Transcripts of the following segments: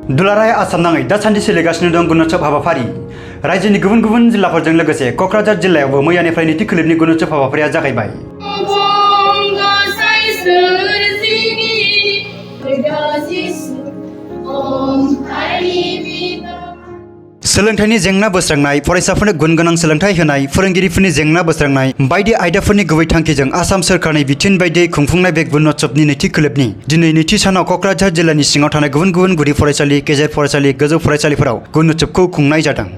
दुलाराय आसाम नाङै दासान्दि सोलिगासिनो दं गुणोत्सव हाबाफारि। रायजोनि गुबुन गुबुन जिल्लाफोरजों लोगोसे क'क्राझार जिल्लायावबो मैयानिफ्राय नैथि खोलोबनि गुणोत्सव हाबाफारिया जागायबाय। सोलोंथाइनि जेंना बोस्रांनाय, फरायसाफोरनो गुन गोनां सोलोंथाइ होनाय, फोरोंगिरिफोरनि जेंना बोस्रांनाय बायदि आयदाफोरनि गुबै थांखिजों आसाम सोरखारनि बिथोन बायदियै खुंफुंनाय बे गुणोत्सवनि नैथि खोलोबनि दिनै नैथि सानाव क'क्राझार जिल्लानि सिङाव थानाय गुबुन गुबुन गुदि फरायसालि, गेजेर फरायसालि, गोजौ फरायसालिफोराव गुणोत्सवखौ खुंनाय जादों।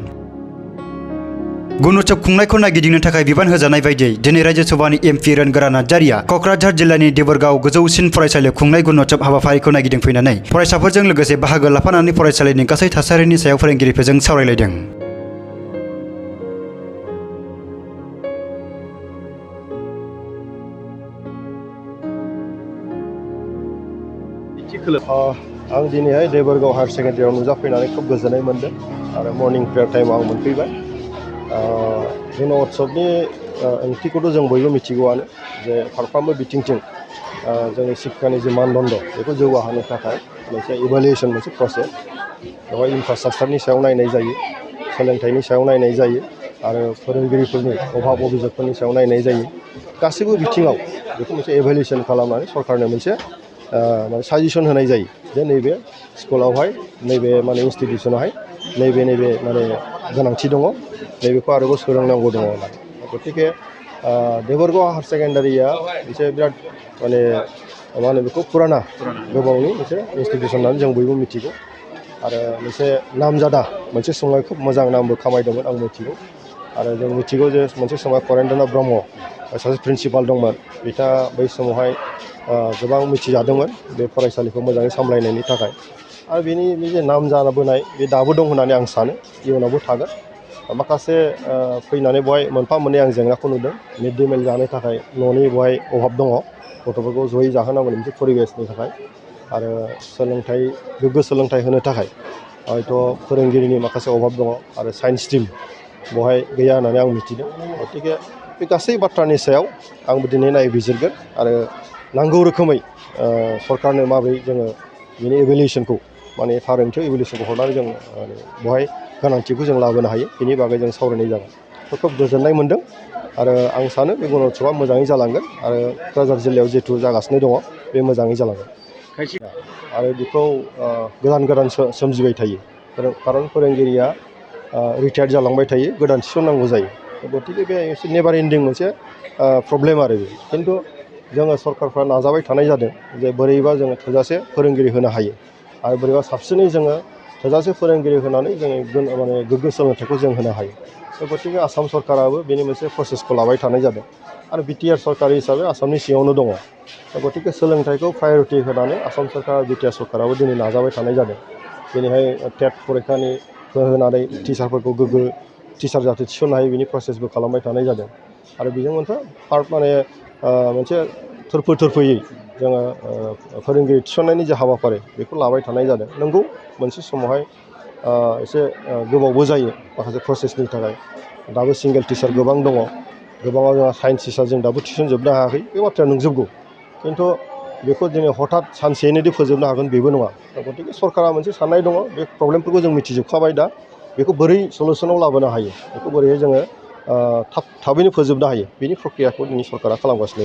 गुणोत्सव खुंनायखौ नायगिदिंनो थाखाय बिबान होजानाय बायदियै दिनै रायजो सभानि एमपि रोनगोरा नार्जारिया क'क्राझार जिल्लानि देबोरगाव गोजौसिन फरायसालियाव खुंनाय गुणोत्सव हाबाफारिखौ नायगिदिंफैनानै फरायसाफोरजों लोगोसे बाहागो लाफानानै फरायसालिनि गासै थासारिनि सायाव फोरोंगिरिफोरजों सावरायलायदों। आं दिनैहाय देबोरगाव हायार सेकेन्डारियाव नुजाफैनानै खोब गोजोननाय मोन्दों आरो मर्निं प्रेयार टाइमाव आं मोनफैबाय। गुणोत्सवनि ओंथिखौथ' जों बयबो मिथिगौआनो जे फारफ्रोमबो बिथिंथिं जोंनि शिक्षानि जे मानदण्ड बेखौ जौगाहोनो थाखाय मोनसे इभालुएसन मोनसे प्रसेस बेवहाय इनफ्रास्ट्राक्चारनि सायाव नायनाय जायो, सोलोंथाइनि सायाव नायनाय जायो आरो फोरोंगिरिफोरनि अभाब अभिजोगफोरनि सायाव नायनाय जायो। गासैबो बिथिङाव बेखौ मोनसे इभालुएसन खालामनानै सरकारनो मोनसे साजेसन होनाय जायो जे नैबे स्कुलावहाय नैबे इनस्टिटिउसनावहाय नैबे गोनांथि दङ, नैबेखौ आरोबाव सोलोंनांगौ दङ होननानै। गतिके देबोरगाव हायार सेकेन्डारिया मोनसे बिराद बेखौ फुराना गोबावनि मोनसे इनस्टिटिउसन होननानै जों बयबो मिथिगौ आरो मोनसे नामजादा मोनसे समाव खोब मोजां नामबो खामायदोंमोन आं मिथिगौ आरो जों मिथिगौ जे मोनसे समाव करेन्द्रनाथ ब्रह्म सासे प्रिन्सिपाल दंमोन, बिथाङा बै समावहाय गोबां मिथिजादोंमोन बे फरायसालिखौ मोजाङै सामलायनायनि थाखाय आरो बेनि जे नाम जाबोनाय बे दाबो दं होननानै आं सानो, इयुनावबो थागोन। माखासे फैनानै बेवहाय मोनफा मोननै आं जेंनाखौ नुदों। मिड डे मिल जानो थाखाय न'नि बेवहाय अभाब दङ, गथ'फोरखौ जयै जाहोनांगौनि मोनसे परिबेसनि थाखाय आरो गोग्गो सोलोंथाइ होनो थाखाय हयथ' फोरोंगिरिनि माखासे अभाब दङ आरो साइन्स स्ट्रिम बेवहाय गैया होननानै आं मिथिदों। गतिके बे गासै बाथ्रानि सायाव आंबो दिनै नायबिजिरगोन आरो नांगौ रोखोमै सरकारनो माबोरै जोङो बिनि इभेलुएसनखौ थार ओंथियाव इभेलुएसनखौ हरनानै जों बेवहाय गोनांथिखौ जों लाबोनो हायो, बेनि बागै जों सावरायनाय जागोन। खोब गोजोननाय मोन्दों आरो आं सानो बे गुणोत्सवआ मोजाङै जालांगोन आरो क'क्राझार जिल्लायाव जिहेतु जागासिनो दङ बे मोजाङै जालांगोन आरो बेखौ गोदान सोमजिबाय थायो खारन फोरोंगिरिया रिटायार्ड जालांबाय थायो, गोदान थिसननांगौ जायो। गतिके बे एसे नेभार एन्डिं मोनसे प्रब्लेम आरो बे। खिन्थु जोङो सरकारफ्रा नाजाबाय थानाय जादों जे बोरैबा जोङो थोजासे फोरोंगिरि होनो हायो आरो बोरैबा साबसिनै जोङो थोजासे फोरोंगिरि होनानै जोङो गोग्गो सोलोंथाइखौ जों होनो हायो। गतिके आसाम सरकाराबो बेनि मोनसे प्रसेसखौ लाबाय थानाय जादों आरो बिटिआर सरकार हिसाबै आसामनि सिङावनो दङ। गतिके सोलोंथाइखौ प्रायरिटि होनानै आसाम सरकार बिटिआर सरकाराबो दिनै नाजाबाय थानाय जादों। दिनैहाय टेट फरिखानि होनानै टिचारफोरखौ गोग्गो टिचार जाहाथे थिसननो हायो बिनि प्रसेसबो खालामबाय थानाय जादों आरो बेजों मोनसे थोरफोयै जोङो फोरोंगिरि थिसननायनि जे हाबाफारि बेखौ लाबाय थानाय जादों। नंगौ मोनसे समावहाय एसे गोबावबो जायो माखासे प्रसेसनि थाखाय, दाबो सिंगेल टिचार गोबां दङ, गोबाङाव जोंहा साइन्स टिचार जों दाबो थिसनजोबनो हायाखै, बे बाथ्राया नंजोबगौ। खिन्थु बेखौ दिनै हथात सानसेयैनो फोजोबनो हागोन बेबो नङा। गतिके सरकारा मोनसे साननाय दङ, बे प्रब्लेमफोरखौ जों मिथिजोबखाबाय, दा बेखौ बोरै सलुसनाव लाबोनो हायो, बेखौ बोरैहाय जोङो थाबैनो फोजोबनो हायो, बेनि प्रक्रियाखौ दिनै सरकारा खालामगासिनो।